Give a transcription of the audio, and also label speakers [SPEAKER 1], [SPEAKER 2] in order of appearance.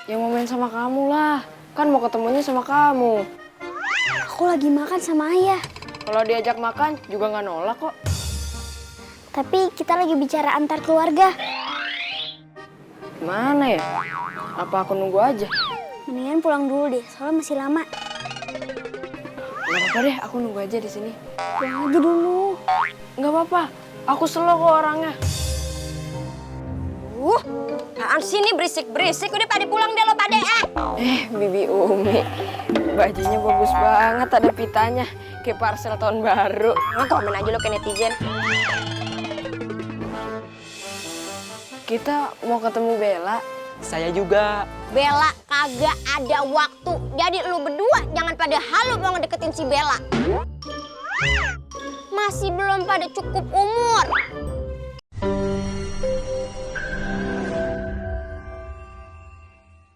[SPEAKER 1] Ya mau main sama kamu lah. Kan mau ketemunya sama kamu.
[SPEAKER 2] Aku lagi makan sama ayah.
[SPEAKER 1] Kalau diajak makan juga nggak nolak kok.
[SPEAKER 2] Tapi kita lagi bicara antar keluarga.
[SPEAKER 1] Mana ya? Apa aku nunggu aja?
[SPEAKER 2] Mendingan pulang dulu deh, soalnya masih lama.
[SPEAKER 1] Nggak apa-apa deh, aku nunggu aja di sini.
[SPEAKER 2] Pulang aja dulu.
[SPEAKER 1] Nggak apa-apa, aku slow kok orangnya.
[SPEAKER 3] Apaan sini berisik-berisik, udah pada pulang deh lo pada
[SPEAKER 1] Bibi Umi, bajunya bagus banget, ada pitanya. Kayak parcel tahun baru.
[SPEAKER 3] Komen aja lo ke netizen.
[SPEAKER 1] Kita mau ketemu Bella.
[SPEAKER 4] Saya juga.
[SPEAKER 3] Bella kagak ada waktu. Jadi lu berdua jangan pada halu mau ngedeketin si Bella. Masih belum pada cukup umur.